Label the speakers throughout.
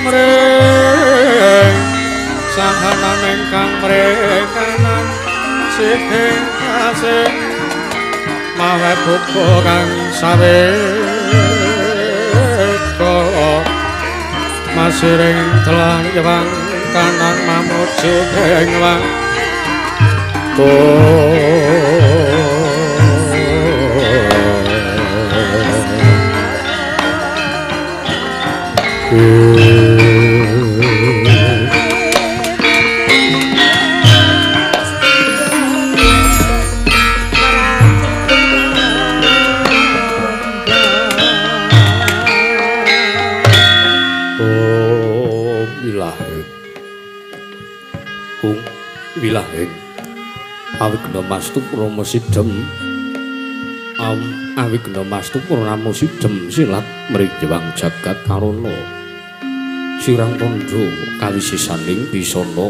Speaker 1: Mring sahanan ingkang mrekanan sihing kasih mawe buka kang saweka masiring telang yewang kanan mamuju ing wang. Wilahing awigna mastu Rama sidhem awigna mastu Rama sidhem silat mriyewang jagat karana sirang tandha kawisisaning bisana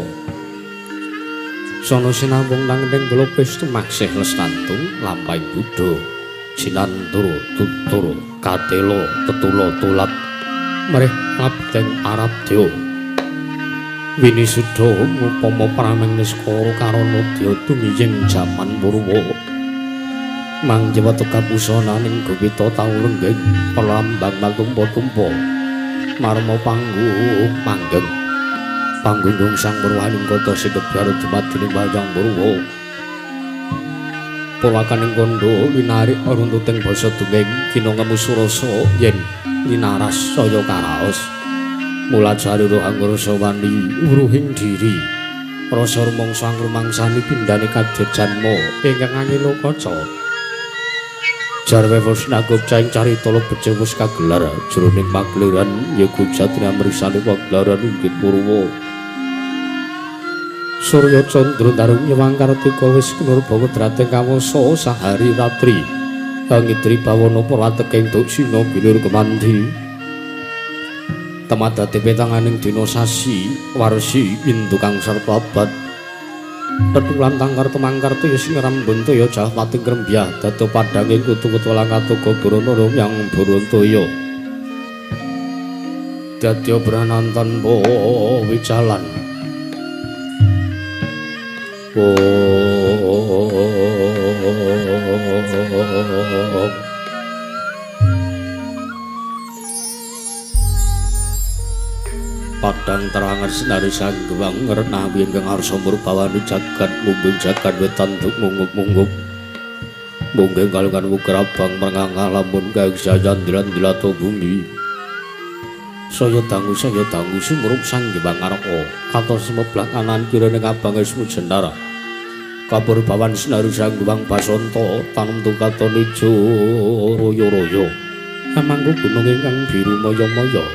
Speaker 1: sana sinambung nanging glopis tumaksih lestantung lampahing buddha sinandur tutur katela tetula tulat mrih ngabdeng arabdya winisuda ngupama prameng niskara karana dya tumiyeng jaman Purwa mangjewa tekapusananing gowita tau lenggeng perlambang matumpa-tumpa marma panggung manggeng panggung sang purwaning kota sing kebyar dumadining wayang Purwa purwakaning kandha winarik runtuting basa dongeng kinangemu surasa yen winaras saya karaos mula jari rohang rasa wani wuruhing diri rasa rumangsa angrumangsani pindhane kadya janma ingkang angelo kaca jarwe wis nanggup caing carita lebet wis kagelar jroning pagelaran yoga jatri amrisane pagelaran inggih Purwa Surya candra darung nyewang kartika wis knurba wedrating kawasa sahari ratri angidri bawana prateking duksina bilur kemandhi temadate petanganing dina sasi warsi indu kang sarta abad tetulan tangkar tumangkar toya sing rambun toya jah pating krembyah dado padhanging kutu-kutu lan katuga burana yang buruntaya dadi obranan tanpa wicalan. Padang terangan sinari sanggewang ngrenawi ingkang arsa murbawani jagat mumbung jagat wetan duk mungup-mungup munggeng kalungan wuker abang mernganga lamun kaeksayan dilan-dilato bumi saya dangu sumurup sanggewang arka katon semeblak kanan kirene abang esmu jenar kapurbawan sinari sanggewang basanta tanem katon ijo royo-royo kamangku gunung ingkang biru maya-maya.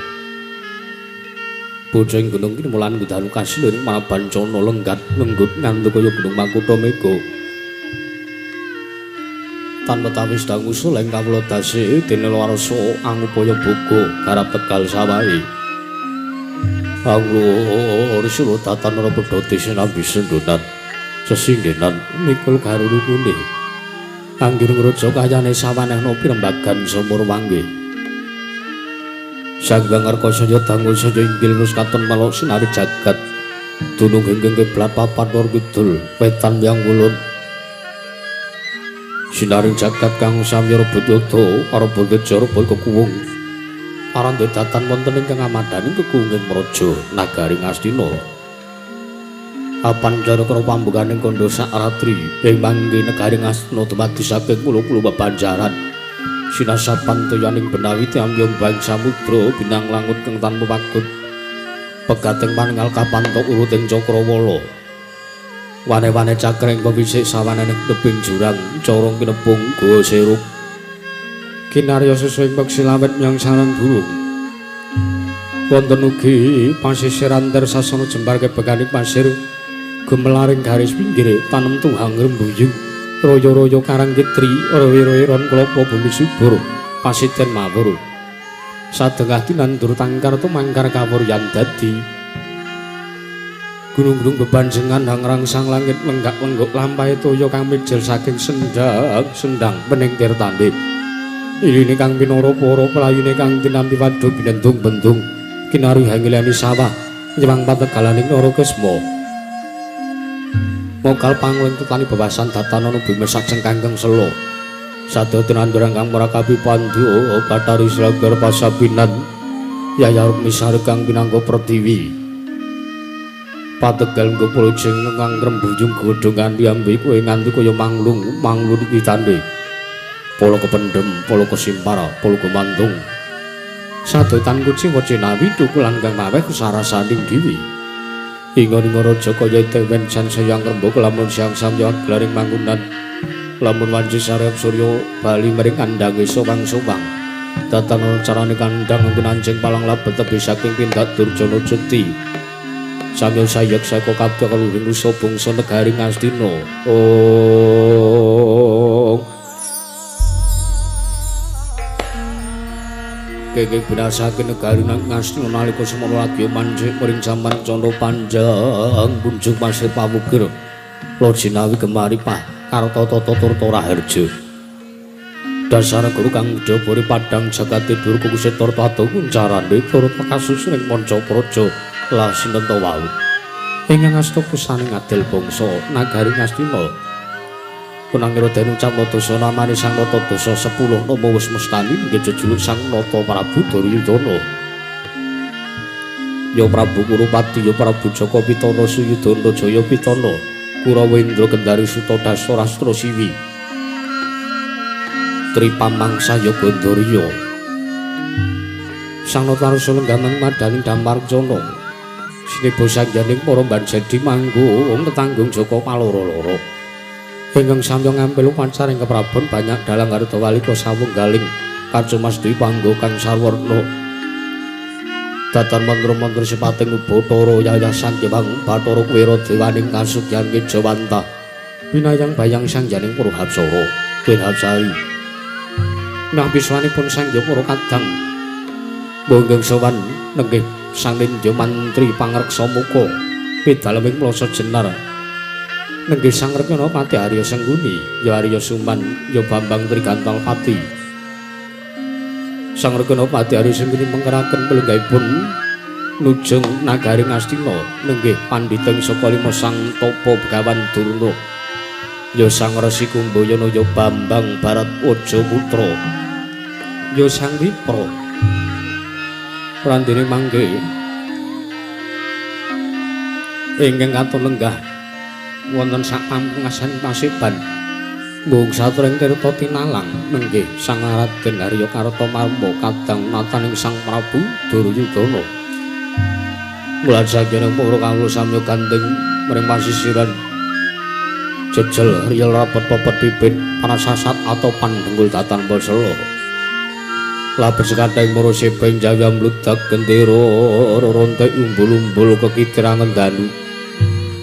Speaker 1: Bocah ing gunung kini mulan ngudanu kasilur mabancana lenggat lenggut ngantuk kaya gunung Makutha Mega. Tanpa tawis dangu suleng kawula dase dene warsa angupaya boga garap tegal sawahe. Anglur sulutatan ora pedhote sinambi sendhonan sesinggenan mikul garurukune. Anggir ngraja kayane sawanehna pirembagan sumur wangge. Sang Hyang saya dangu saya inggil wis katon melok sinari jagat dunung ingkang kiblat papat lor kidul wetan yang kulon sinaring jagat kang samya rebut yoda rebut teja rebut kekuwung aran datan wonten ingkang amadani kekuwunging praja nagari Ngastina apan cara karo pambukaning kandha sak ratri ing mangke negari Ngastina dumadi saking kula-kula bebanjaran sinasapan toyaning benawi ambyong bang samudra binang langut kang tanpa pagut pegating panengal kapantok uruting cakrawala wane-wane cakreng pewisik sawanene tebing jurang corong kinepung goa seruk kinarya susuing peksi lawet nyang sarang burung wonten ugi pasisir antar sasana jembar kebekaning pasir gumelaring garis pinggir tanem tuhang rembuyung royo-royo karang kitri royo-royo ron klopo bumi subur pasiten mawur sadengah tinandur tangkar tumangkar kawur yan dadi gunung-gunung bebanjengan hangrangsang langit lenggak-lenggok lampahe toya kang mijil saking sendang sendang pening tirtane. Iline kang pinara para pelayune kang tinampi wadha binendung-bendung kinari hangilani sawah nyewang pategalaning Narakesma. Mokal pangling tetani bebasan datanana bumi sajeng kangkeng sela. Sadaya tinandurang kang marakapi pandya Bathari Silagar pasabinan Yaya Rukmisari kang pinangka Pertiwi. Pategal nggo pulujeng kang ngrembuyung godhong kanthi ambe kowe nganti kaya manglung manglun witane. Polo kependem, polo kesimpara, polo kemandung. Sadaya tan kuciwa cinawi tukulan kang maweh sarasaning dewi. Inga-inga raja kaya tewen sansaya ngrembaka lamun siang samya glaring manggunan. Lamun wanci sarep surya bali maring kandhange sowang-sowang. Datan carane kandhang nggon anjing palang labet tebih saking pindhak Durjana Jeti. Samya sayek saka kabeh kaluhing nusa bangsa negari Ngastina. Oh. Kenging binasake negari Ngastina nalika semono lagi manjik maring jaman candra panjang punjung pasir pawukir. Lojinawi gemari pah karta tata turta raharja. Dasar guru kang njabari padhang jagate durga kusetar tata kuncarane turut kasus ing manca praja lasinenta wau. Ingkang asta pusane ngadil bangsa nagari Ngastina. Kunangira dene ucap nata namane Sang Nata Dasa 10 nama wis mestani nggih jejuluk Sang Nata Prabu Duryudana. Ya Prabu Kurupati, ya Prabu Jaka Pitana Suyudana Jaya Pitana, Kurawendra Gendari Suta Dasa Rastra Siwi. Tripamangsa ya Gandharya. Sang Nata Rasa lenggaman madaning Damarcana. Sineba sangyaning para mbanjadi manggung tetanggung Jaka paloro-loro. Ingkang samya ngampil upacara ing keprabon banyak dalang garda walika sawunggaling kacumas dwi panggo kang sarwarna. Datan mantra-mantra sipating Bathara Yayasan Jewang Bathara Kuwera dewaning kasugyan Kejawanta. Binayang bayang sangyaning para hapsara Ken Hapsari. Nah piswanipun Sang Hyang para kadang bonggeng sowan nenggih Sang Nindya Mantri pangreksa muka pidaleming mlasa jenar. Nenggih Sang Rekana Pati Arya Sengguni, ya Arya Suman, ya Bambang Trigantal Pati. Sang Rekana Pati Arya Sengguni mengkeraken pelenggahipun nujung nagari Ngastina nenggih pandhita ing saka lima Sang Tapa Begawan Durna. Ya Sang Resi Kumbayana, ya Bambang Baratwaja Putra, ya Sang Wipra. Prandene mangke ingkang katon lenggah wonten sak pampungasan Paseban mung satring tirta tinalang nenggih Sang Raden Arya Kartamarma kadang nataning Sang Prabu Duryudana. Mulan saking para kawula samya gandeng mring pasisiran jejel riyel rapet pepet bibit parasasat atau pandhenggul datan basela. Labet sekathahing para sebeng jawi mludak gendera rontek umbul-umbul kekitirangan danu.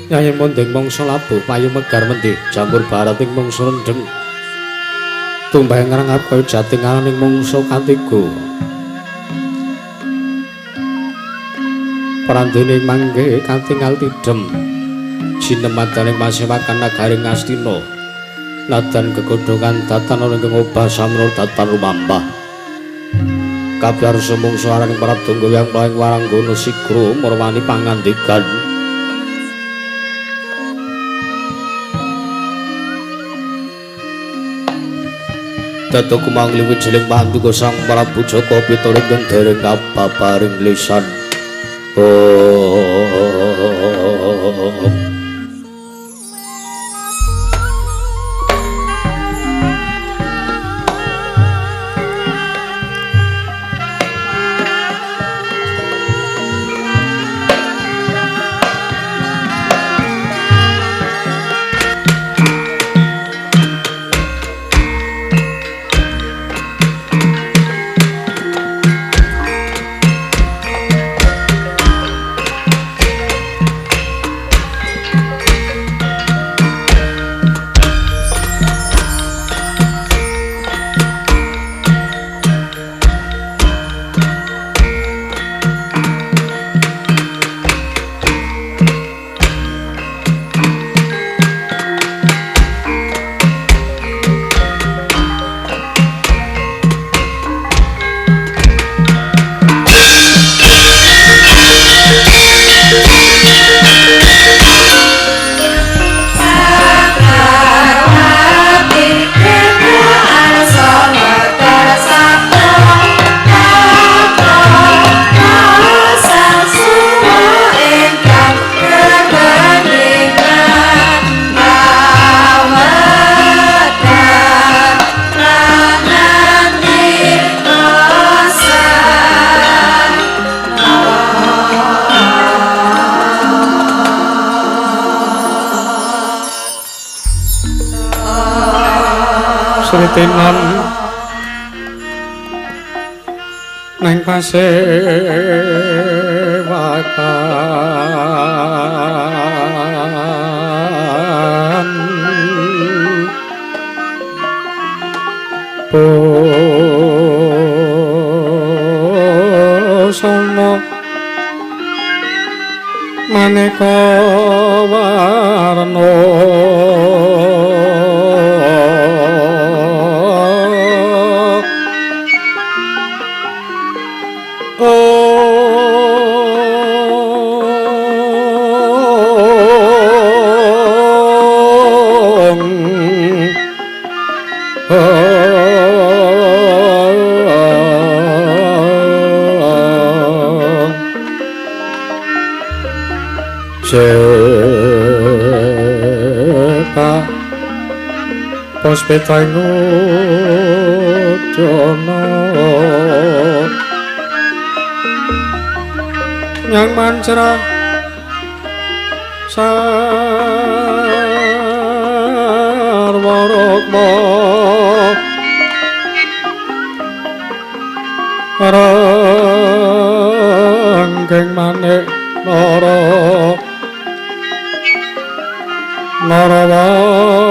Speaker 1: Yayan mondeng mangsa labuh payu megar mendih jamur barat ing mangsa rendheng. Tumbah ngrangap kaya jati ngaraning mangsa katiga. Prandene mangke katingal tidhem. Sinemadaning masewakan nagari Ngastina. Nadan gegodhongan datan ana ing obah samra datan rumampah. Kabyarsa mangsa araning Pradangga yang paling waranggana sigra marwani pangandikan. Dados kumangli wijiling panduka Sang Prabu Jaka Pitana ingkang dereng kababaring lisan. Oh.
Speaker 2: Titinan nang pasewakan busana maneka warna Sepa Puspita ngudana nyang mancra sarwa rukma ranggeng manik nara narawata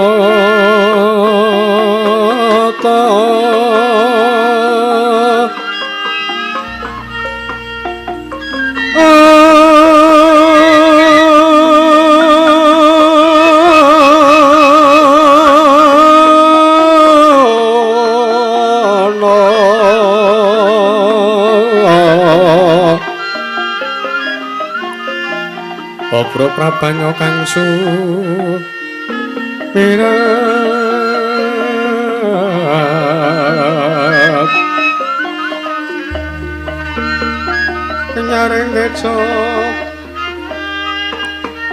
Speaker 2: Obro prabanya kang sumirat nyaring teca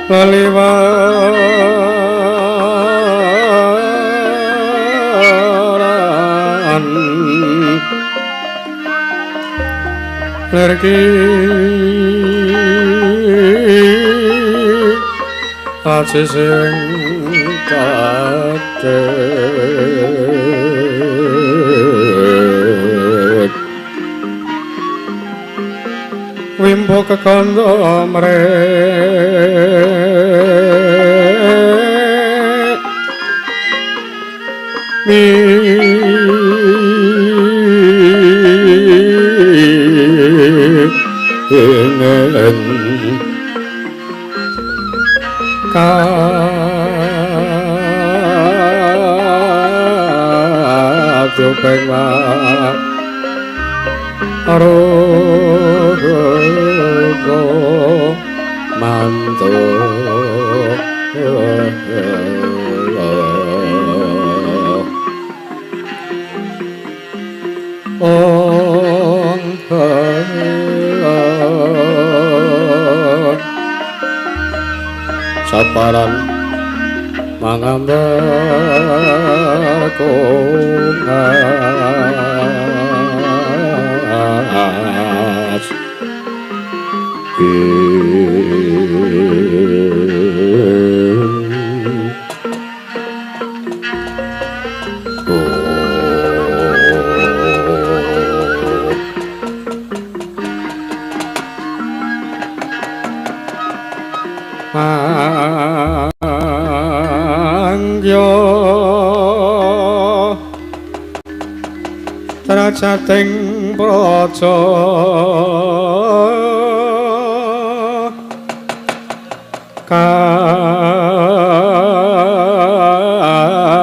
Speaker 2: leliwaran lerki aji sing kadhet wimbo kekandha mrek kadyo ping aruga mantu ong saparan mangambar kongas mangya trajating praja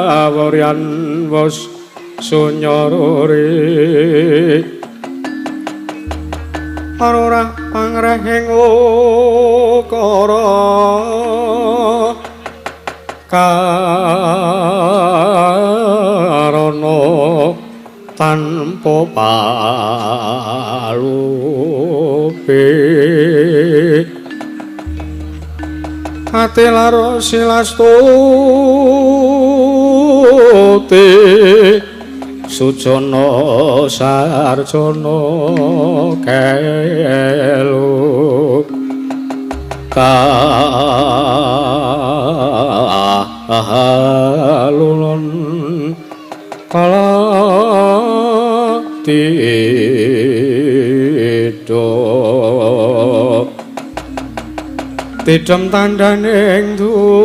Speaker 2: kawuryan wus sunya ruri arora pangrehing ukara karana tanpa palupi ati lara silastuti sujana sarjana kelu kalulun kala tito tidem tandhaning dumadi.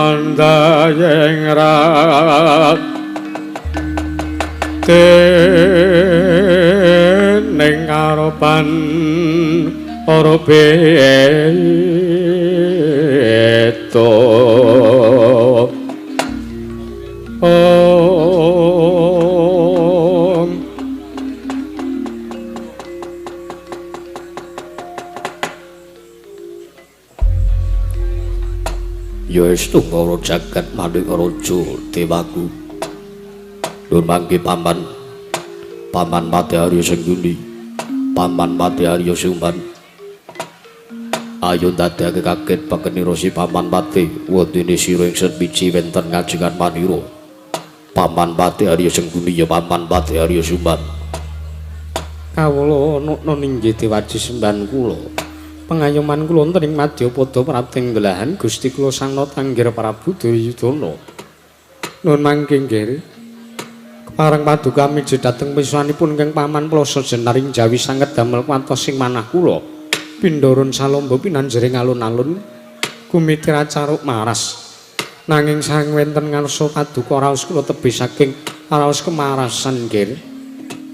Speaker 2: Andayeng rat dening aropan ora beda. Om.
Speaker 1: Ya estu ngara jagat manik raja dewaku. Nur mangke paman. Paman Pati Arya Sengguni. Paman Pati Arya Sumban. Ayo ndadekake kaget pakenira si Paman Pati wondene sira ingsun miji wonten ngajengan manira. Paman Pati Arya Sengguni ya Paman Pati Arya Sumban.
Speaker 2: Kawula nukna inggih dewaji semban kula. Pengayoman kula wonten ing madyapada prapting belahan Gusti kula Sang Natanggir Prabu Duryudana. Nuwun mangke nggih. Kepareng paduka miji dhateng pisanipun ingkang Paman Plasa Jenaring Jawi sanget damel kuwatos ing manah kula. Pindharan salamba pinanjering alun-alun kumitira caruk maras. Nanging sang wonten ngarsa paduka raos kula tebih saking raos kemarasan nggih.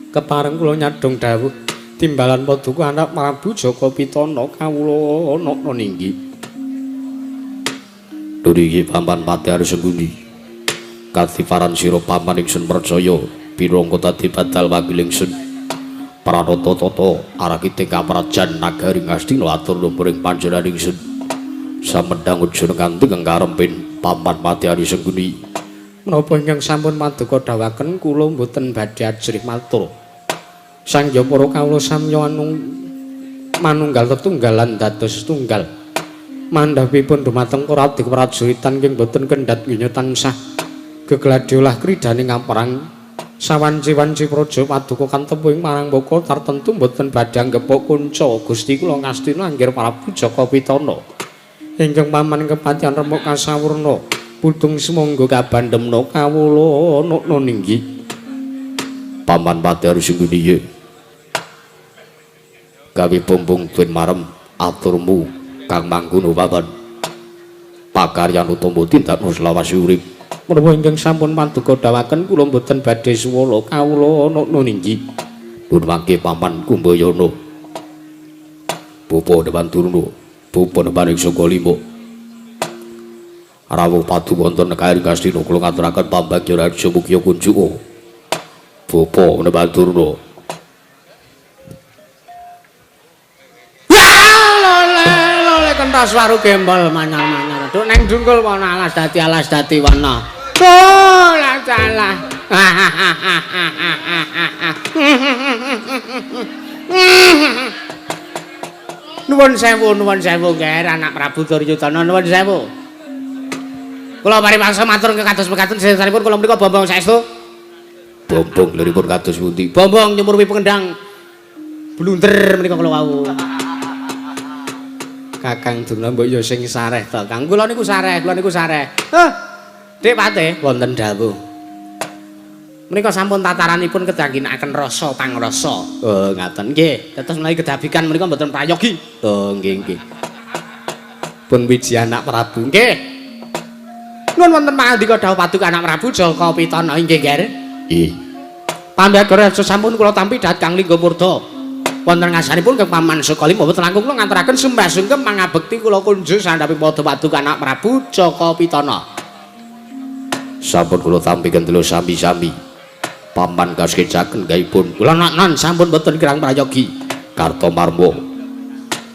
Speaker 2: Kepareng kula nyadhong dawuh timbalan paduka anak Prabu Jaka Pitana kawula nokna ninggi.
Speaker 1: Nuriki Paman Pati Arya Sengguni. Katifaran sira paman ingsun percaya pinangka dadi badal wakil ingsun. Pranata tata arakite kaprajan nagari Ngastina atur lumpur ing panjenengan ingsun. Samedhang ujung nganti karempin Paman Pati Arya Sengguni.
Speaker 2: Menapa ingkang sampun paduka dawuhaken kula mboten badhe ajrih matur. Sang ya para kawula samya manunggal tetunggalan dados tunggal. Mandhapipun dumateng para abdi prajuritan ingkang boten kendhat donya tansah gegladhe olah kridane ngaperang sawanci-wanci praja paduka kantepu ing marang baka tartemtu boten badhe anggepok kunca Gusti kula Ngastina anggir Prabu Jaka Pitana. Ingkang paman kepatihan remuk kasawurna pudung sumangga kabandemna kawula nukna ninggi.
Speaker 1: Paman Pati Arya Sengguni ye. Gawe bumbung tuen marem aturmu kang mangkono papan. Pakaryan utama tindakno selawase urip.
Speaker 2: Menapa ingkang sampun paduka dawuhaken kula mboten badhe suwala kawula nukna ninggi.
Speaker 1: Nun mangke Paman Kumbayana. Bapa Dewan Durna, bapa Dewan Saka Lima. Rawuh paduka wonten negari Ngastina kula ngaturaken pambagya raja mugia kunjuka. Bapa Dewan Durna.
Speaker 2: Lole kentas waru gembol manyar-manyar. Duk neng dungkul wana alas dadi wana. Oh, lah salah. Nuwun sewu nger anak Prabu Duryudana nuwun sewu. Kula paripangsa matur kekados mekaten sedanipun kula menika bombong saestu.
Speaker 1: Bombong liripun kados pundi?
Speaker 2: Bombong nyumurwi pengendang blunder menika kula wau. Kakang Durna mbok ya sing sareh to, Kang. Kula niku sareh, kula niku sareh. Heh. Dik Patih wonten dawuh. Menika sampun tataranipun kedah ginakaken rasa pangrasa. Oh, ngaten nggih. Dados menawi kedabikan menika mboten prayogi. Oh, nggih nggih. Pun wiji anak Prabu. Nggih. Nuwun wonten pangandika dawuh paduka anak Prabu Jaka Pitana inggih, Nger.
Speaker 1: Nggih.
Speaker 2: Pambiyaga raja sampun kula tampi dhat Kang Lingga Murda. Wonten ngarsanipun Kang Paman Sukalima mboten langkung kula nganturaken sembah sungkem mangabekti kula kunjuk sandhaping padha paduka anak Prabu Jaka Pitana.
Speaker 1: Sampun kula tampi kendela sami-sami. Paman kaskecaken gaipun
Speaker 2: kula naknan sampun boten kirang prayogi.
Speaker 1: Kartomarma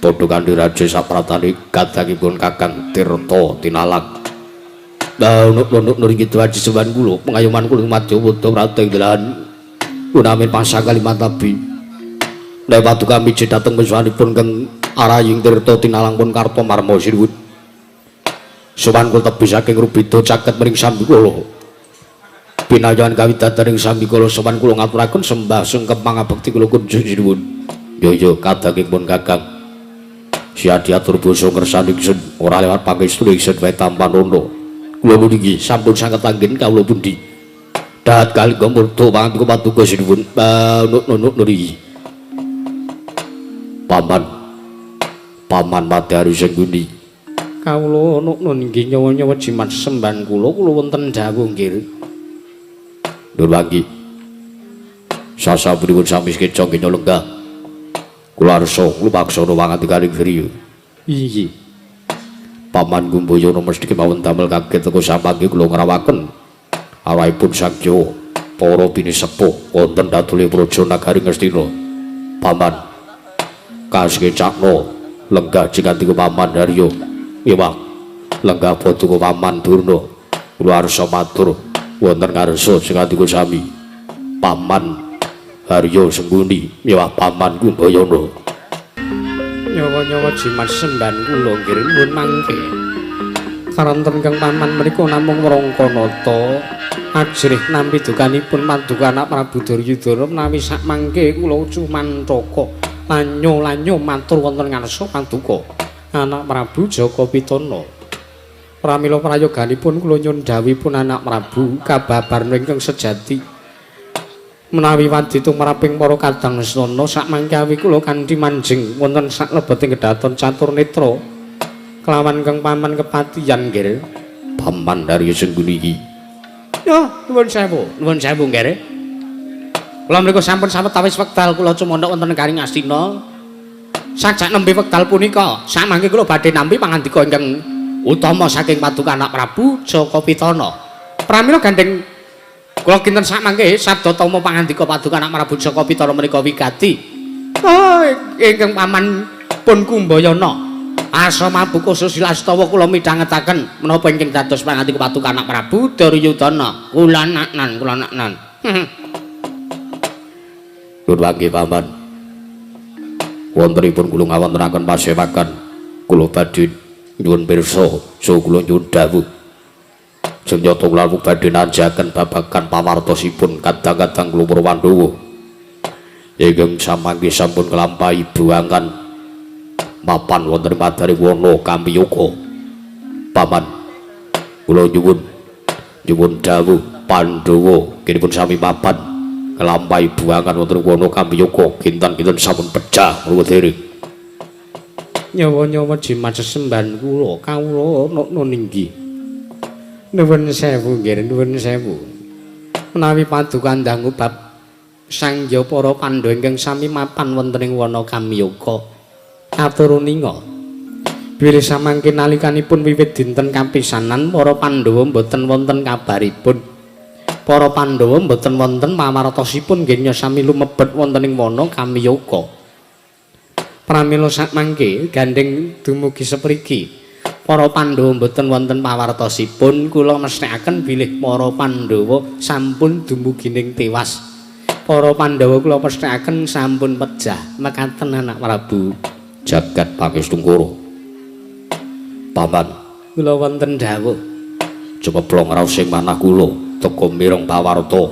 Speaker 1: padha kanthi raja sapratane kadangipun Kakang Tirta Tinalang. Lah nuk-nuk nuriki aji semban kula pengayoman kula madya padha prateng dalan gunamin pasang Kalimantabi. Nek paduka miji dhateng peswanipun Kang Araying Tirta Tinalang pun Kartomarma sinuwun. Sowan kula tebih saking Rubeda caket mring Sambikala. Pinayan kawidadaring Sambikala sowan kula ngaturaken sembah sungkem pangabekti kula kunjung sinuwun. Yo yo kadangipun Kakang. Siadi atur basa ngersani ingsun ora lewat pangestu ingsun wae tampanana. Kula niki sampun sanget anggen kawula pundi. Dahat kalingga murda pangandika paduka sinuwun. Nuk nuri. Paman. Paman Madari Sengguni. Kawula nuk inggih nyawa-nyawa jimat semban kula, kula wonten dawuh nggih. Nur wangi. Sasampunipun sami sekeca nggih lenggah. Kula arsa lumaksana wangandikaning griya. Inggih. Paman Kumbayana mesti kemawon damel kaget teka samangke kula ngrawaken arahipun Sang Jawa para pinisepuh wonten datule Praja Nagari Ngastina. Paman kasekecakna lenggah jingandika Paman Haryo. Iwak lenggah paduka Paman Durna. Kula arsa matur wonten ngarsa sing sami. Paman Haryo Sengguni miwah Paman Kumbayana. Nyawa-nyawa jimat semban kula nggih nuwun mangke. Karanten kang paman menika namung wrangkanata ajrih nampi dukanipun paduka anak Prabu Duryudana menawi sak mangke kula cumantaka lanyo-lanyo matur wonten ngarsa paduka anak Prabu Jaka Pitana. Pramila prayoganipun kula nyuwun dhawuhipun anak Prabu kababar ingkang sejati. Menawi wadi tumraping para kadang sana sak mangke awi kula kanthi manjing wonten saklebeting kedaton catur netra kelawan kang paman kepatiyan nggih. Paman Darya Sengguni iki. Yo nuwun sewu, nuwun sewu nggih. Kula mriku sampun sawetawis wekdal kula cumandhak wonten negari Ngastina. Sajak nembe wekdal punika sak mangke kula badhe nampi pangandika ingkang utama saking paduka anak Prabu Jaka Pitana. Pramila gandeng kula kinten sak mangke sabda tama pangandika paduka anak Prabu Jaka Pitana menika wigati. Oh, ingkang paman pun Kumbayana. Asa mabuka susilastawa kula midhangetaken menapa ingkang dados pangandika paduka anak Prabu Duryudana. Kula naknan, kula naknan. Nuwun mangke paman. Wontenipun kula ngawontenaken pasewakan kula badhe nyuwun pirsa saha kula nyuwun dawuh. Senyata kula badhe nanjaken babagan pawartosipun kadang-kadang kula para Pandhawa. Ingkang samangke sampun kelampahi buangan mapan wonten madari wana Kamiyuka. Paman, kula nyuwun nyuwun dawuh Pandhawa kinipun sami mapan kelampahi buangan wonten wana Kamiyuka kinten-kinten sampun pecah menapa dereng. Nyawa-nyawa jimat sesembahan kula kawula nokno ninggi. Nuwun sewu nggih, nuwun sewu. Menawi paduka ndangu bab sangya para Pandhawa ingkang sami mapan wonten ing wana Kamiyuka. Atur uninga. Bilih samangke nalikanipun wiwit dinten kapisanan para Pandhawa mboten wonten kabaripun. Para Pandhawa mboten wonten pawartosipun nggih sami lumebet wonten ing wana Kamiyuka. Pramila sakmangke gandeng dumugi sepriki. Para Pandhawa mboten wonten pawartosipun, kula mesthekaken bilih para Pandhawa sampun dumugining tewas. Para Pandhawa kula mesthekaken sampun pejah. Mekaten anak Prabu. Jagat Pangestungkara. Paman, kula wonten dawuh. Cemeplong raos sing manah kula teka mireng pawarta.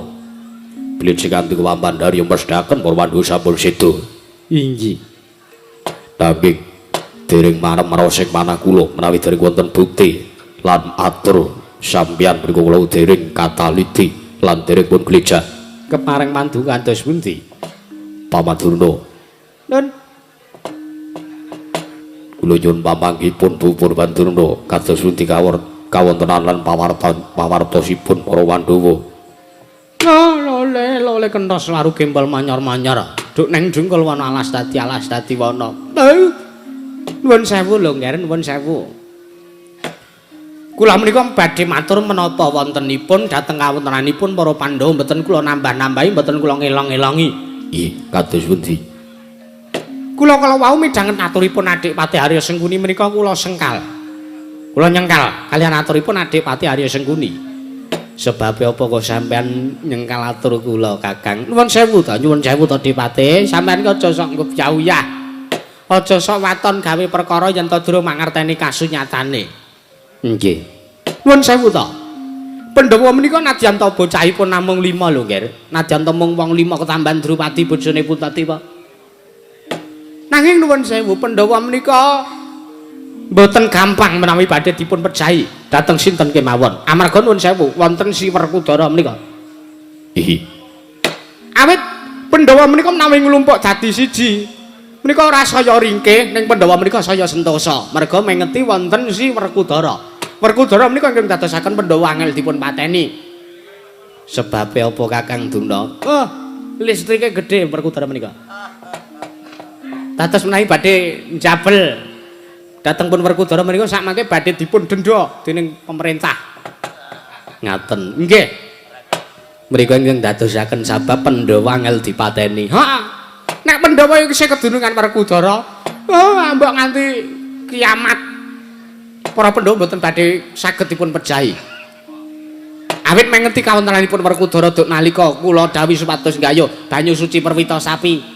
Speaker 1: Bilih sing kanthi Paman Darya mesthekaken para Pandhawa sampun seda. Inggih. Nanging dereng marem raos sing manah kula menawi dereng wonten bukti lan atur sampeyan mriku kula dereng kataliti lan dereng pun glejah. Kepareng paduka kados pundi? Paman Durna. Nun. Kula nyuwun pamanggihipun Bapak Pandurna kados pundi kawontenan lan pawartosipun para Pandhawa. Lole lole kentos waru gembol manyor-manyor. Duk neng dungkul wana alas dadi wana. Nuwun sewu lho nggih, nuwun sewu. Kula menika badhe matur menapa wontenipun dhateng kawontenanipun para Pandhawa mboten kula nambah-nambahi, mboten kula ngelong-elongi. Nggih, kados pundi? Kula kala wau midhanget aturipun Adik Patih Arya Sengkuni menika kula sengkal. Kula nyengkal kaliyan aturipun Adik Patih Arya Sengkuni. Sebabe apa kok sampean nyengkal atur kula, Kakang? Nuwun sewu ta, nyuwun sewu ta Dipati. Sampean ki aja sok ngupyah-uyah. Aja sok waton gawe perkara yen ta durung mangerteni kasunyatane. Nggih. Nuwun sewu to. Pandhawa menika nadyan ta bocahipun namung 5 lho, Nggih. Nadyan ta mung wong 5 ketambahan Drupadi bojone Puntadewa. Nanging nuwun sewu, Pandhawa menika mboten gampang menawi badhe dipun pejahi dhateng sinten kemawon. Amarga nuwun sewu wonten si Werkudara menika.
Speaker 2: Ihi.
Speaker 1: Awit Pandhawa menika menawi nglumpuk dadi siji menika ora saya ringkih, ning Pandhawa menika saya sentosa. Merga mengeti wonten si Werkudara. Werkudara menika ingkang dadosaken Pandhawa angel dipun pateni. Sebabe apa Kakang Durna? Oh, listrike gedhe Werkudara menika. Dados menawi badhe njabel dhateng pun Werkudara menika sakmangke badhe dipun denda dening pemerintah. Ngaten. Nggih. Mriku ingkang dadosaken sabab Pandhawa angel dipateni. Heeh. Nek Pandhawa isih kedunungan Werkudara, oh ambok nganti kiamat para Pandhawa mboten badhe saged dipun pejahi. Awit mengeti kawontenanipun Werkudara duk nalika kula dawuhi supados nggayuh banyu suci Perwita Sapi.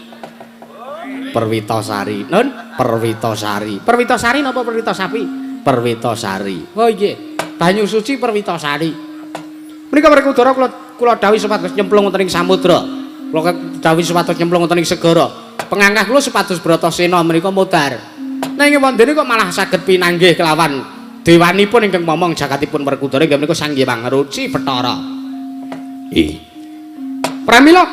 Speaker 1: Perwitasari. Nun, Perwitasari. Perwitasari napa Perwita Sapi? Perwitasari. Oh nggih. Banyu suci Perwitasari. Menika Werkudara kula dawuhi supados nyemplung wonten ing samudra. Kula dawuhi supados nyemplung wonten ing segara. Pengangkah kula supados Bratasena menika modar. Nanging wondene kok malah saged pinanggih kelawan dewanipun ingkang momong jagatipun Werkudara inggih menika Sang Hyang Ruci Bathara.
Speaker 2: Ih.
Speaker 1: Pramila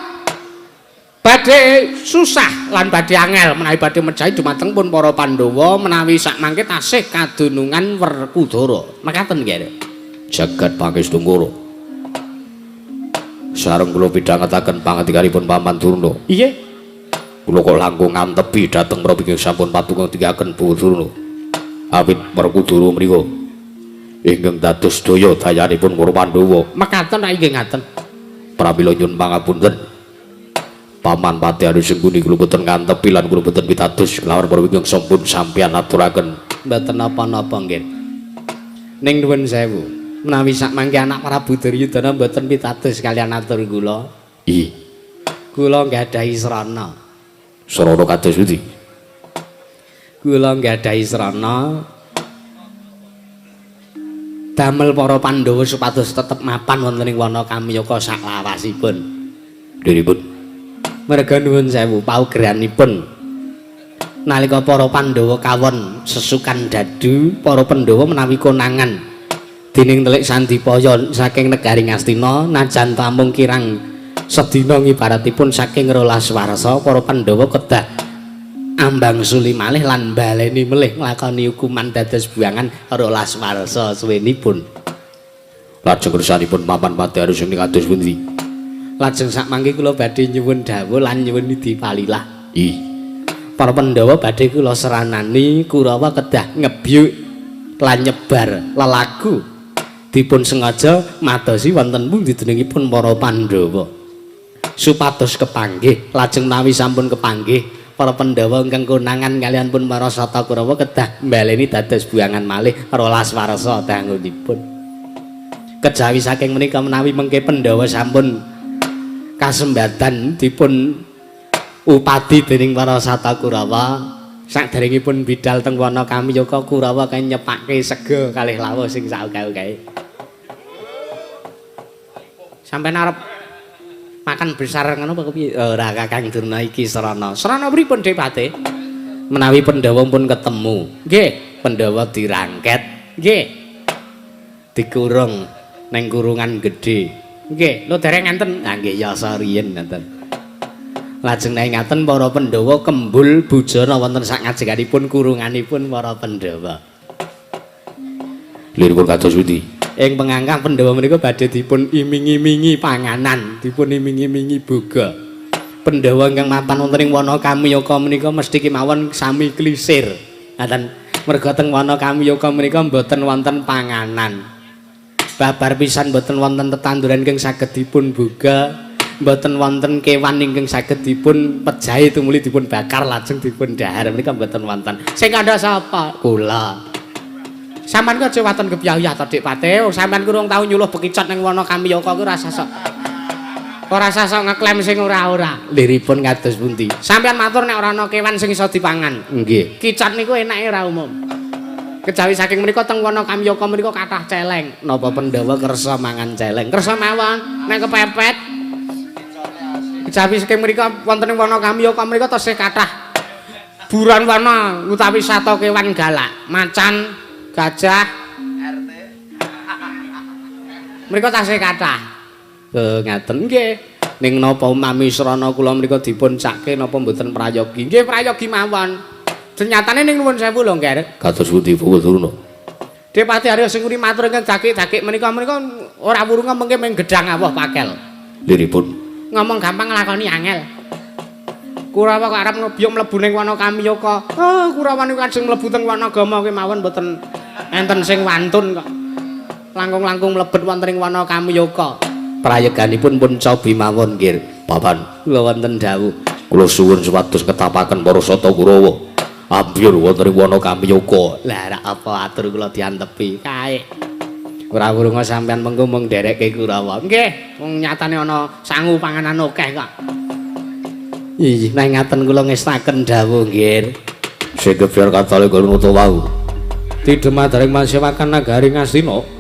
Speaker 1: badhe susah lan badhe angel menawi badhe mejahi dumateng pun para Pandhawa menawi sakmangke tasih kadunungan Werkudara. Mekaten nggih.
Speaker 2: Jagat Pangestu Ngoro. Sareng kula pidhangetaken pangandikanipun Paman Durna.
Speaker 1: Iya.
Speaker 2: Kula kok langkung ngantepi dhateng menapa ingkang sampun patungang tikaken Bu Durna. Awit Werkudara mriku ingkang dados daya dayanipun para Pandhawa.
Speaker 1: Mekaten ra nggih ngaten.
Speaker 2: Pramila nyuwun pangapunten. Paman Pati Anu Sengkuni kula boten ngantepi lan kula boten pitados kelawan para ingkang sampun sampeyan aturaken.
Speaker 1: Mboten napa-napa nggih. Ning nuwun sewu, menawi sakmangke anak Prabu Duryudana mboten pitados kalian atur kula.
Speaker 2: Ih.
Speaker 1: Kula nggadahi srana.
Speaker 2: Srana kados pundi?
Speaker 1: Kula nggadahi srana damel para Pandhawa supados tetep mapan wonten ing wana Kamyaka saklawasipun.
Speaker 2: Dheripun
Speaker 1: Merga nuwun sewu paugeranipun nalika para Pandhawa kawon sesukan dadu, para Pandhawa menawi konangan dening Telik Sandipaya saking negari Ngastina najan tamung kirang sedina ngibaratipun saking 12 warsa, para Pandhawa kedah ambang suli malih lan baleni melih nglakoni hukuman dados buangan 12 warsa suwenipun.
Speaker 2: Lajeng kersanipun Paman Pati Anu Sengkuni kados pundi?
Speaker 1: Lajeng sakmangke kula badhe nyuwun dawuh lan nyuwun nidi palilah.
Speaker 2: Ih.
Speaker 1: Para Pandhawa badhe kula seranani Kurawa kedah ngebyuk lan nyebar lelagu dipun sengaja madosi wonten pundi deningsipun para Pandhawa supados kepanggih. Lajeng menawi sampun kepanggih para Pandhawa ingkang konangan kaliyan pun para Sata Kurawa kedah mbaleni dados buangan malih 12 warsa dangunipun. Kejawi saking menika menawi mengke Pandhawa sampun kasembatan dipun upadi dening para Sata Kurawa, saderengipun bidal teng wana Kamyaka Kurawa kang nyepake sega kalih lawuh sing saoke-oke. Sampeyan arep makan besar ngono apa kepiye? Ora Kakang Durna, iki srana. Srana pripun Depate? Menawi Pandhawa pun ketemu. Nggih, Pandhawa dirangket. Nggih. Dikurung ning kurungan gedhe. Nggih, lho dereng ngenten. Ah nggih yasa riyin ngoten. Lajeng nek ngaten para Pandhawa kembul bujana wonten sak ngajenganipun kurunganipun para Pandhawa.
Speaker 2: Liripun kados pundi?
Speaker 1: Ing pengangkah Pandhawa menika badhe dipun iming-imingi panganan, dipun iming-imingi boga. Pandhawa ingkang mapan wonten ing wana Kamyaka menika mesti kemawon sami klisir. Ngaten, merga teng wana Kamyaka menika mboten wonten panganan. Babar pisan mboten wonten tetanduran ingkang saged dipun boga, mboten wonten kewan ingkang saged dipun pejahi tumuli dipun bakar lajeng dipun dhahar menika mboten wonten. Sing kandha sapa? Kula. Sampeyan ku aja waton kepyah-uyah to Dik Pate. Wong sampeyan ku urung tau nyuluh bekicot ning wana Kamyaka ku ora sasok. Ora sasok ngeklaim sing ora-ora. Liripun kados pundi? Sampeyan matur nek ora ana kewan sing iso dipangan.
Speaker 2: Nggih.
Speaker 1: Kicot niku enake ora umum.
Speaker 2: Kejawi saking menika teng wana Kamyaka menika kathah celeng. Napa Pandhawa kersa mangan celeng? Kersa mawon nek kepepet. Kejawi saking menika wonten ing wana Kamyaka menika tesih kathah buron wana utawi sata kewan galak, macan, gajah, RT. Menika tasih kathah. Ngaten nggih. Ning napa umami srana kula menika dipun cake napa mboten prayogi? Nggih prayogi mawon. Senyatane ning nuwun sewu lho, Ngger.
Speaker 1: Kados pundi Bapak Durna?
Speaker 2: Depati Arya Sengkuni matur ingkang dakik-dakik menika menika ora wurunga mengke mung gedhang awuh pakel.
Speaker 1: Liripun
Speaker 2: ngomong gampang nglakoni angel. Kurawa kok arep ngebyuk mlebu ning wana Kamyaka. Oh, Kurawa niku ajeng mlebu teng Wanagama kemawon mboten enten sing wantun kok. Langkung-langkung mlebet wonten ing wana Kamyaka.
Speaker 1: Prayeganipun pun cobi mawon, Nggir. Papan,
Speaker 2: kula wonten dawuh.
Speaker 1: Kula suwun supados ketapaken para sata Kurawa. Ambyur wonten ing wana Kamyaka.
Speaker 2: Lah rak apa atur kula diantepi kae. Ora wurunga sampean mengko mung nderekke Kurawa. Nggih, wong nyatane ana sangu panganan akeh kok. Ih, nek ngaten kula ngestaken dawuh, Nggir.
Speaker 1: Sing gebyar katale nuta wau. Tidemadaring masewakan nagari Ngastina.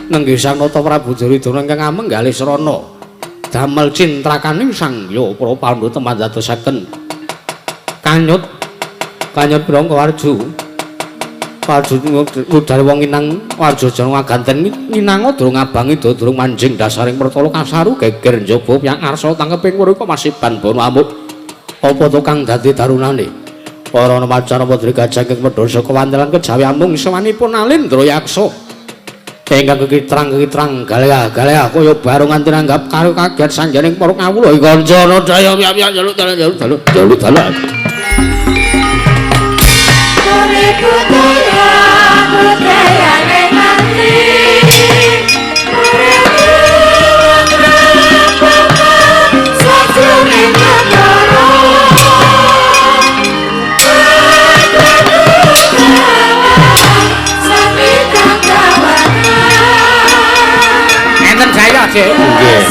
Speaker 1: Nenggih Sang Nata Prabu Duryudana ingkang amenggalih srana. Damel cintrakaning Sang Hyang para Pandhawa temandadosaken kanyut kanyut brangka warju. Warju ngudar wong inang warja jana ngaganten nginanga durung ngabangi durung manjing dasaring pertala kasaru geger njaba yang arsa tangkeping mrika masiban bono amuk. Apa to kang dadi darunane? Para macan padri gajah ingkang medhar saka wantelan kejawi amung sewanipun Alindra Yaksa. Ingkang kekitrang-kekitrang galea-galea kaya barung nganti nanggap karo kaget sanjaning para kawula ing kancana daya piyak-piyak jaluk jaluk jaluk jaluk jaluk.
Speaker 2: Enten jaya, Dik.
Speaker 1: Nggih.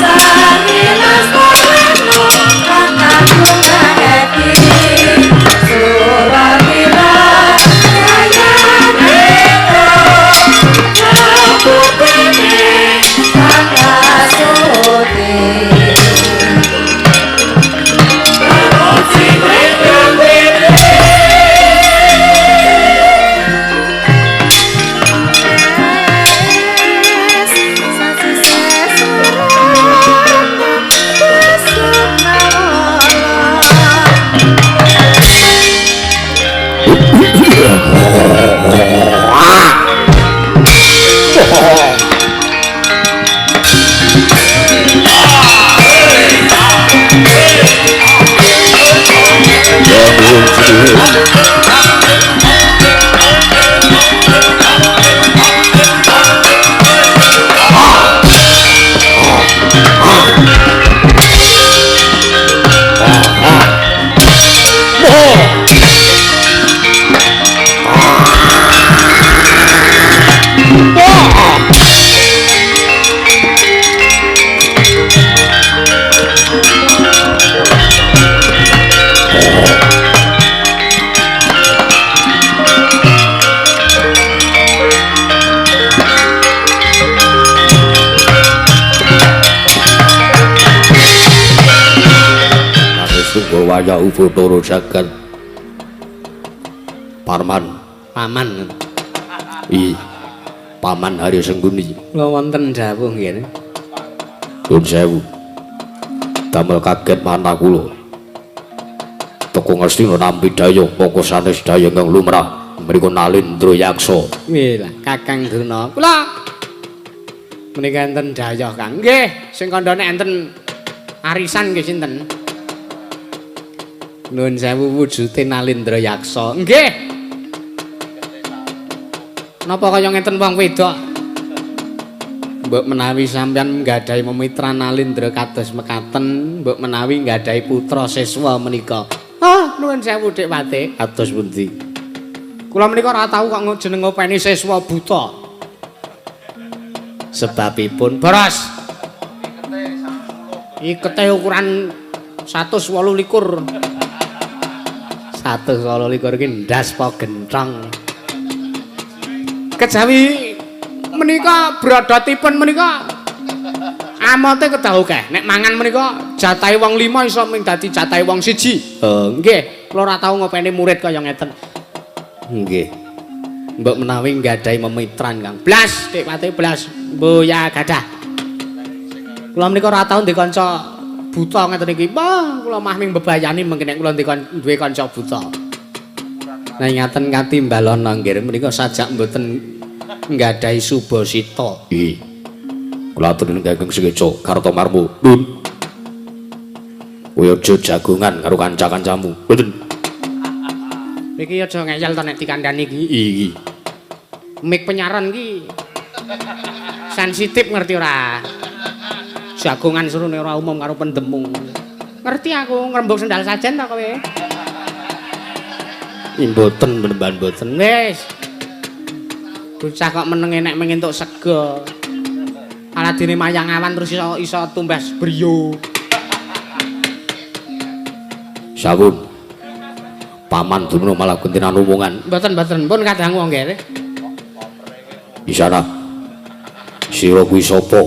Speaker 1: Waya Bathara jagat. Parman,
Speaker 2: paman.
Speaker 1: I. Paman Harya Sengkuni.
Speaker 2: Kula wonten dawuh nggih.
Speaker 1: Nuwun sewu. Damel kaget manah kula. Teko Ngastina nampi dayuh mongko sanes dayuh ingkang lumrah mriku Nalindra Yaksa.
Speaker 2: Nggih lah, Kakang Durna. Kula menika enten dayuh, Kang. Nggih, sing kandhane enten arisan nggih sinten? Nuwun sewu wujude Nalindra Yaksa. Nggih. Napa kaya ngenten wong wedok? Mbok menawi sampeyan nggadahi memitra Nalindra kados mekaten, mbok menawi nggadahi putra siswa menika. Ah, nuwun sewu Dik Pati.
Speaker 1: Kados pundi?
Speaker 2: Kula menika ora tau kok jeneng ngopeni siswa buta.
Speaker 1: Sebabipun
Speaker 2: boros. Ikete ukuran 128.
Speaker 1: 128 iki ndas apa gentong. Kejawi menika brodotipun menika amote kedah akeh. Nek mangan menika jatahe wong 5 iso ming dadi jatahe wong 1. Nggih, kula ora tau ngopeni murid kaya ngeten. Nggih. Mbok menawi nggadahi memitran, Kang. Blas, Dik Pati blas. Mboya gadah. Kula menika ora tau ndek kanca buta ngeten iki. Wah, kula mah ming bebayani mengki nek kula duwe kanca buta. Nah, ngaten katimbalana nggih menika sajak mboten nggadahi subasita.
Speaker 2: Nggih. Kula aturi ingkang sekeca Kartomarmo. Nun. Kowe aja jagongan karo kanca-kancamu. Mboten.
Speaker 1: Iki aja ngeyel to nek dikandhani iki.
Speaker 2: Iki.
Speaker 1: Mik penyaran iki sensitif ngerti ora? Jagongan serune ora umum karo pendemung. Ngerti aku ngrembug sendal sajen ta kowe?
Speaker 2: Mboten menemban mboten.
Speaker 1: Wis. Bocah kok menenge nek mung entuk sega. Aladine mayang awan terus iso tumbas brio.
Speaker 2: Sampun. Paman Durna malah gentenan omongan.
Speaker 1: Mboten mboten pun kadangu nggih.
Speaker 2: Isana. Sira kuwi sapa?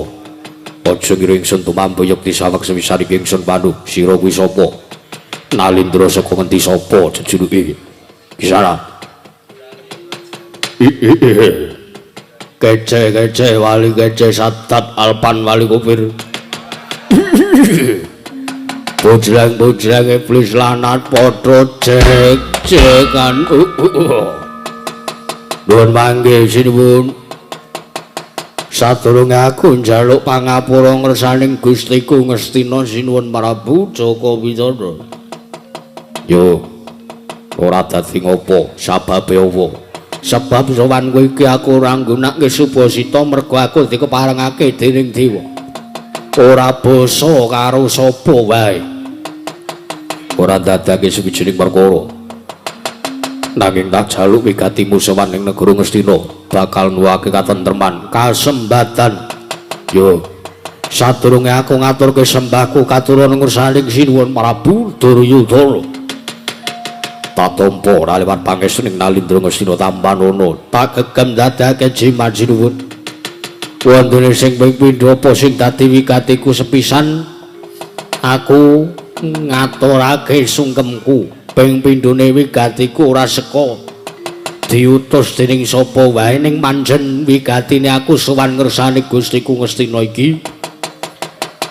Speaker 2: Aja ngira ingsun tumampu yekti saweg sepisan iki ingsun panu. Sira kuwi sapa? Nalindra saka ngendi sapa jejuluke? Isana. Kece-kece wali kece sadat alpan wali kupir. Bojleng-bojleng iblis lanat padha jek-jekan. Nuwun mangke sinuwun. Sadurunge aku njaluk pangapura ngersaning Gustiku Ngastina sinuwun Prabu Jaka Widana. Yo ora dadi ngopo, sababe apa? Sebab sowan kowe iki aku ora nggunakake subasita mergo aku dikeparengake dening dewa. Ora basa karo sapa wae. Ora ndadekake suwijining perkara. Nanging tak jaluk wigatimu sowan ing negara Ngastina bakal nuwuhake katentreman, kasembatan. Yo, sadurunge aku ngaturke sembahku katuran ngersaning sinuwun Prabu Duryudana. Tak tampa ora liwat pangestu ning Nalindra Ngastina tampanana, tak gegem dadekake jimat sinuwun. Wondene sing ping pindho apa sing dadi wigatiku sepisan aku ngaturake sungkemku. Ping pindhone wigatiku ora seka diutus dening sapa wae ning manjen wigatine aku sowan ngersane Gustiku Ngastina iki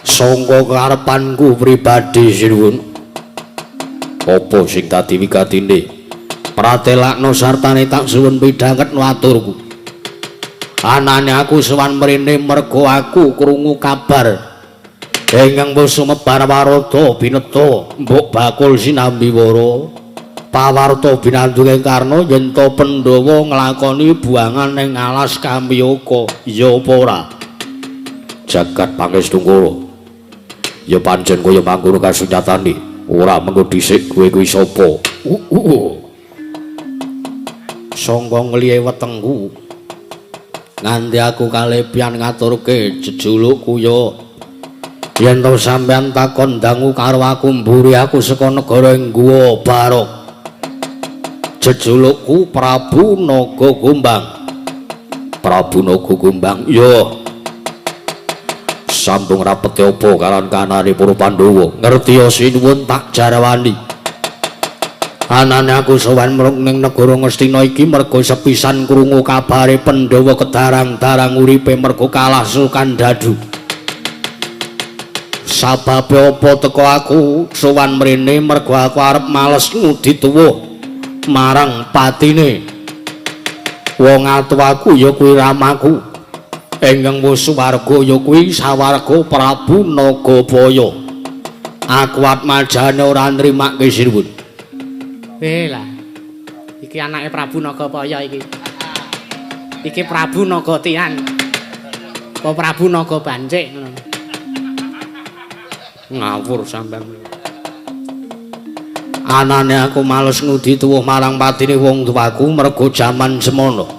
Speaker 2: sangka karepanku pribadi sinuwun. Apa sing dadi wigatine? Pratelakno sartane tak suwun pidhangetno aturku. Anane aku sowan mrene mergo aku krungu kabar ingkang wis sumebar warada bineta mbok bakul sinambi wara pawarta binandunge Karna yen to Pandhawa nglakoni buangan ning alas Kamyaka. Ya apa ora? Jagat Pangestungkara. Ya pancen kaya mangkono kasunyatane. Ora mengko dhisik kowe kuwi sapa? Sangka ngliye wetengku nganti aku kalebian ngaturke jejulukku ya. Yen to sampeyan takon dangu karo aku mburi aku saka negara Guwa Barok. Jejulukku Prabu Naga Gombang. Prabu Naga Gombang. Ya. Sambung rapete apa karan kanane para Pandhawa? Ngerti ya sinuwun tak jarawani. Anane aku sowan ning negara Ngastina iki mergo sepisan krungu kabare Pandhawa kedarang-darang uripe mergo kalah Sukandadu. Sababe apa teko aku sowan mrene mergo aku arep males ngudi tuwuh marang patine. Wong atuwaku ya kuwi ramaku. Ingkang wis swarga ya kuwi sawarga Prabu Nagabaya. Aku atmajane ora nrimake sinuwun.
Speaker 1: Lah. Iki anake Prabu Nagapaya iki. Iki Prabu Nagatian. Apa Prabu Naga Bancik ngono.
Speaker 2: Ngawur sampean. Anane aku males ngudi tuwuh marang patine wong tuaku mergo jaman semono.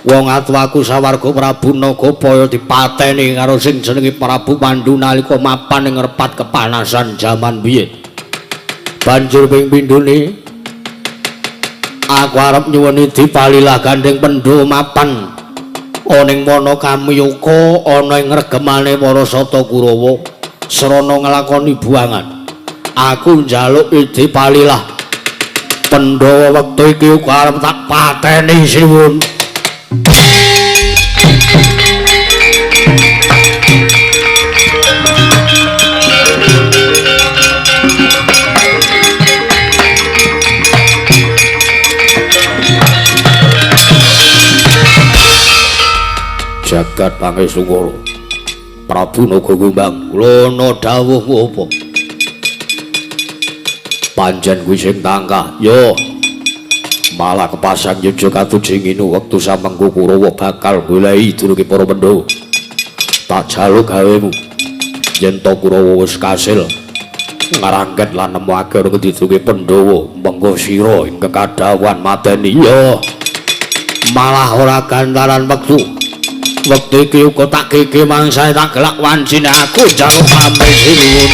Speaker 2: Wong atuwaku sawarga Prabu Nagapaya dipateni karo sing jenenge Prabu Pandu nalika mapan ing repat kepanasan jaman biyen. Banjur ping pindhone
Speaker 1: Aku arep nyuwuni dipalilah gandeng Pandhawa mapan ana ing wana Kamyaka ana ing regemane para Sata Kurawa srana nglakoni buangan. Aku njaluk idi palilah Pandhawa wektu iki uga arep tak pateni siwun. Jagat Pangesungkara Prabu Naga Kumbang, kula ana dawuhmu apa? Pancen kuwi sing tangkah. Yo. Malah kepasang yuja katuji nginu wektu samengko Kurawa bakal goleki durunge para Pandhawa. Tak jaluk gawemu. Yen to Kurawa wis kasil ngrangket lan nemokake ora kedidunge Pandhawa, mengko sira ing kekadhawuhan mateni. Yo. Malah ora gantaran wektu. Wektu iki uga tak gege mangsae tak gelak wancine aku njaluk pamrih sinuwun.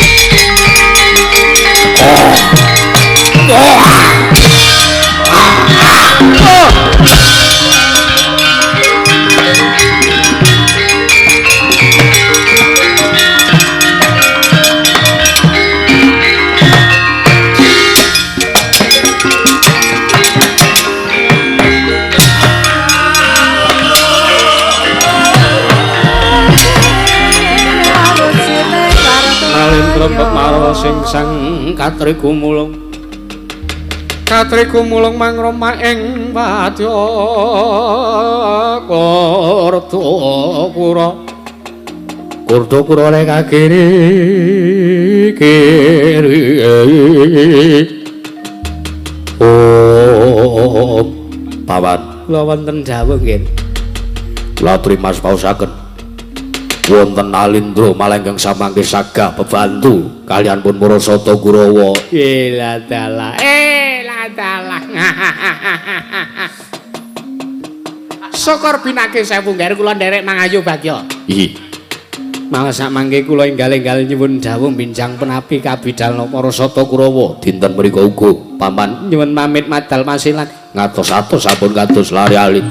Speaker 1: Marwa sing sang katriku mulung. Katriku mulung mangroma ing wadya Kurdakura. Kurdakura rek kiri kiri. Oh, pawan. Kula wonten dawuh nggih. Kula trimas paosaken. Wonten Alindra malenggang samangke sagah bebantu kalian pun para Sata Kurawa.
Speaker 2: Ela dalah, ela dalah. Syukur pinake sewu ngger kula nderek mangayu bagya.
Speaker 1: Ih.
Speaker 2: Malah sak mangke kula enggal-enggal nyuwun dawuh binjang penapi kabidalna para Sata
Speaker 1: Kurawa dinten mriku uga paman
Speaker 2: nyuwun pamit madal masilan
Speaker 1: ngatos-atos sampun kados lari alit.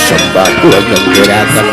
Speaker 1: Sembah kula nyengkiraken.